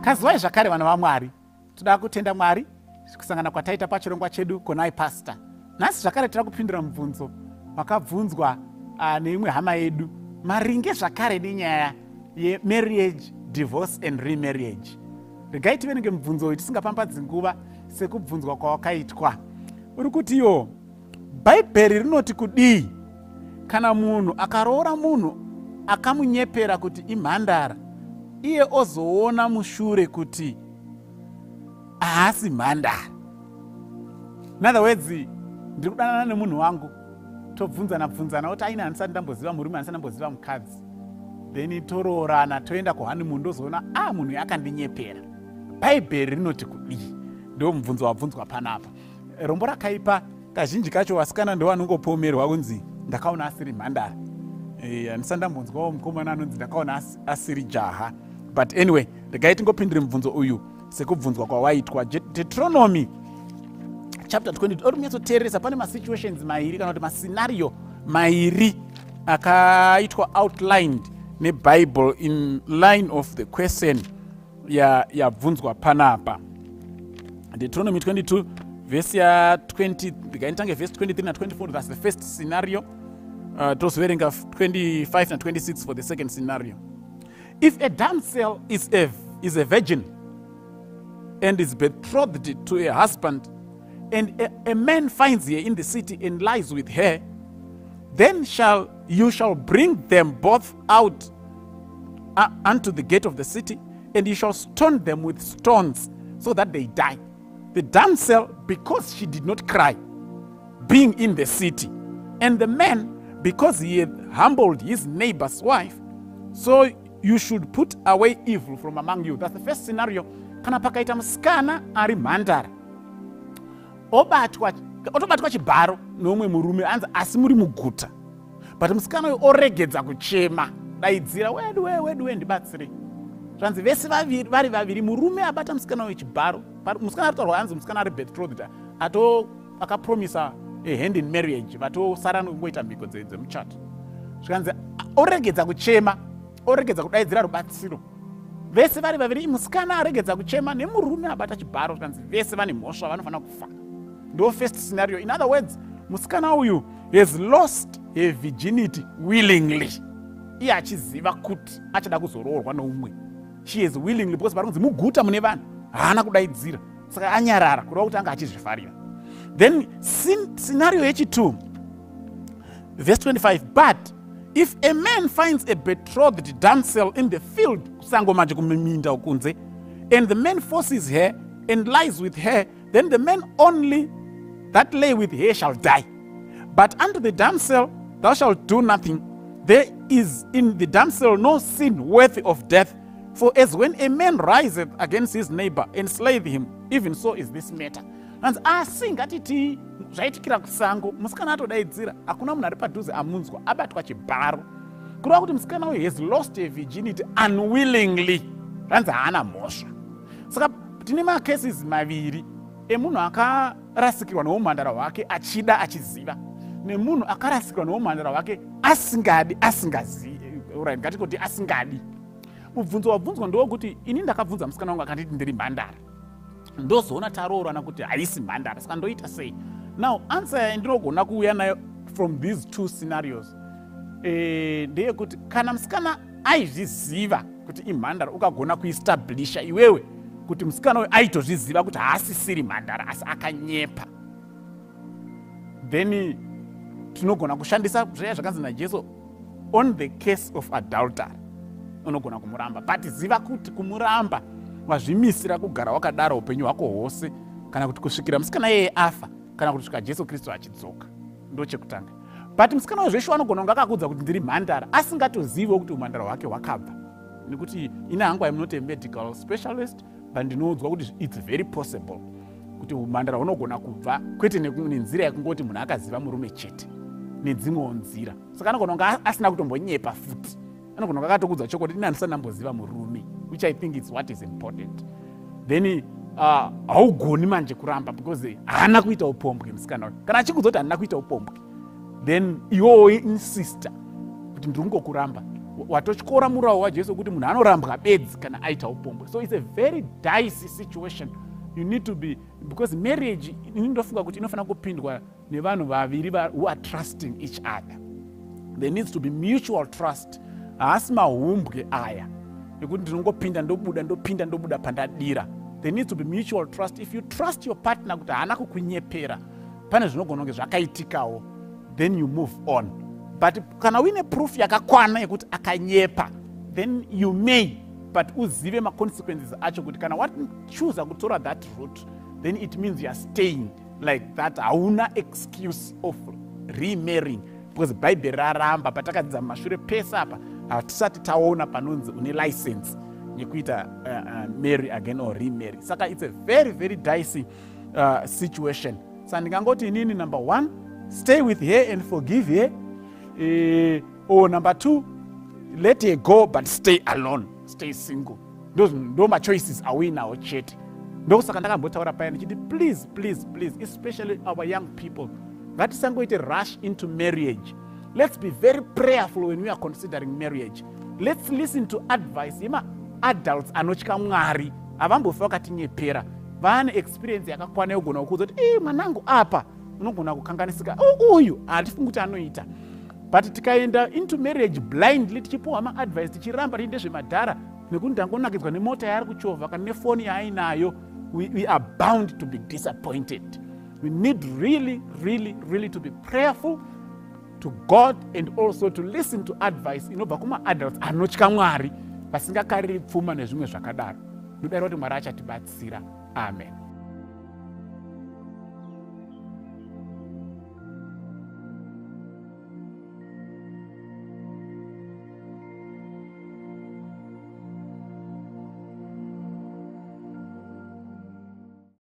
Kazivai zvakare, vana vaMwari. Toda kutenda Mwari kusangana kwataita pachirongwa chedu Konai Pastor. Nhasi zvakare tira kupindura mubvunzo wakabvunzwa neimwe hama yedu maringe zvakare nenyaya yemarriage, divorce and remarriage. Regai tiverenge mubvunzo uyu tisingapambadzi nguva sekubvunzwa kwawakaitwa. Uri kuti iwo Bhaibheri rinoti kudii kana munhu akaroora munhu akamunyepera kuti imhandara, iye ozoona mushure kuti haasi mhandara? In other words, ndiri kudanana nemunhu wangu, tobvunzana bvunzana, oti aina handisati ndamboziva murume, handisati ndamboziva mukadzi. Then toroorana, toenda kuhoneymoon, ndozoona a munhu akandinyepera. Bhaibheri rinoti kudii? Ndo mubvunzo wabvunzwa panapa. Rombo rakaipa, kazhinji kacho vasikana ndo vanongopomerwa kunzi ndakaona asiri mhandara. Handisati ndambonzwawo mukomana anonzi ndakaona asiri jaha. But anyway, regai tingopindure mubvunzo uyu sekubvunzwa kwawaitwa. Deuteronomy chapter 20. Ori kunyatsoteereresa, pane masituations mairi kana kuti mascenario mairi akaitwa outlined neBible in line of the question yabvunzwa panapa. Deuteronomy 22 vhesi ya20, ndikainitange vhesi 23 na24, that's the first scenario. Tozoverenga 25 na26 for the second scenario. If a damsel is a virgin and is betrothed to a husband, and a man finds her in the city and lies with her, then shall you shall bring them both out unto the gate of the city, and you shall stone them with stones so that they die. The damsel, because she did not cry, being in the city, and the man, because he had humbled his neighbor's wife. So you should put away evil from among you. That's the first scenario. Kana pakaita musikana ari mhandara, obatwa, otobatwa chibharo neumwe murume, anzi asi muri muguta, but musikana uyu oregedza kuchema, daidzira, "Wedu we, wedu we, ndibatsirei." Zvanzi vese vaviri, vari vaviri, murume abata musikana uyu chibharo, musikana ari taurwa anzi musikana ari betrothed, ato akapromisa a hand in marriage, vatosara nokungoita mhiko dzemuchato. Zvikanzi oregedza kuchema, oregedza kudaidzira rubatsiro, vese vari vaviri, musikana aregedza kuchema nemurume abata chibharo, zvikanzi vese vane mhosva, vanofanira kufa. Ndo first scenario. In other words, musikana uyu has lost her virginity willingly, iye achiziva kuti achada kuzoroorwa noumwe. She is willingly, because vari kunzi muguta mune vanhu, haana kudaidzira, saka anyarara, kureva kuti anga achizvifarira. Then scenario yechi2, verse 25: But if a man finds a betrothed damsel in the field, kusango manje, kuminda kunze, and the man forces her and lies with her, then the man only that lay with her shall die, but unto the damsel thou shalt do nothing. There is in the damsel no sin worthy of death. For as when a man riseth against his neighbor and slayeth him, even so is this matter. Anzi asi ngatiti zvaitikira kusango, musikana atodaidzira, hakuna munhu ari padhuze amunzwa, abatwa chibharo, kureva kuti musikana uyu has lost a virginity unwillingly. Zvanzi haana mhosva. Saka tine macases maviri emunhu akarasikirwa neumhandara hwake achida, achiziva, nemunhu akarasikirwa neumhandara hwake asingadi, asingazivi. Right, ngatikoti asingadi. Mubvunzo wabvunzwa ndewekuti ini ndakabvunza musikana wangu, akanditi ndiri mhandara, ndozoona taroorana kuti haisi mhandara, saka ndoita sei? Now, answer yandinogona kuuya nayo from these two scenarios ndeyekuti kana musikana aizviziva kuti imhandara, ukagona kuestablisha iwewe kuti musikana uyu aitozviziva kuti haasisiri mhandara asi akanyepa, then tinogona kushandisa zvaya zvakanzi naJesu on the case of adultery. Unogona kumuramba, but ziva kuti kumuramba wazvimisira kugara wakadaro upenyu hwako hwose, kana kuti kusvikira musikana iyeye afa, kana kuti kusvika Jesu Kristu achidzoka. Ndo chekutanga. But musikana wezveshuwa anogona kunge akakudza kuti ndiri mhandara, asingatoziviwo kuti umhandara hwake hwakabva, nekuti ini hangu I'm not a medical specialist, but ndinoudzwa kuti it's very possible kuti umhandara hunogona kubva kwete nenzira yekungoti munhu akaziva murume chete, nedzimwewo nzira. Saka anogona kunge asina kutombonyepa futi, anogona kunge akatokudza chokwadi, ini handisati ndamboziva murume, which I think is what is important. Then haugoni manje kuramba because haana kuita upombwe musikana uyu. Kana achikudza kuti handina kuita upombwe, then iwowo insista kuti ndiri kungokuramba. Watotyora murawo waJesu wekuti munhu anorambwa bedzi kana aita upombwe. So it's a very dicey situation. You need to be, because marriage, ini ndofunga kuti inofanira kupindwa nevanhu vaviri who are trusting each other. There needs to be mutual trust. Haasi mahumbwe aya ekuti ndinongopinda ndobuda, ndopinda ndobuda pandadira. There needs to be mutual trust. If you trust your partner kuti haana kukunyepera, pane zvinogona kunge zvakaitikawo, then you move on. But kana uine proof yakakwana yekuti akanyepa, then you may, but uzive maconsequences acho, kuti kana wachuza kutora that route, then it means you are staying like that. Hauna excuse of remarrying, because Bhaibheri raramba. Patakadzidza mumashure pese apa, hatisati taona panonzi une license yekuita marry again or remarry. Saka it's a very, very dicey situation. Saka ndingangoti inini, number one, stay with her and forgive her, or number two, let her go but stay alone, stay single. Ndo machoices auinawo chete. Ndokusaka ndakambotaura paya ndichiti, please, please, please, especially our young people, ngatisangoite rush into marriage. Let's be very prayerful when we are considering marriage. Let's listen to advice yemaadults anotya Mwari. Havambofi vakatinyepera. Vane experience yakakwana yogona kukuudza kuti, "E, mwanangu, apa unogona kukanganisika. Uyu hatifungi kuti anoita." But tikaenda into marriage blindly, tichipiwa maadvice, tichiramba tiinde zvemadhara nekuti ndangonakidzwa nemota yaari kuchovha kana nefoni yaainayo, we are bound to be disappointed. We need really, really, really to be prayerful to God and also to listen to advice inobva kumaadults anotya Mwari, vasingakariri pfuma nezvimwe zvakadaro. Ndodayira kuti Mwari achatibatsira. Amen.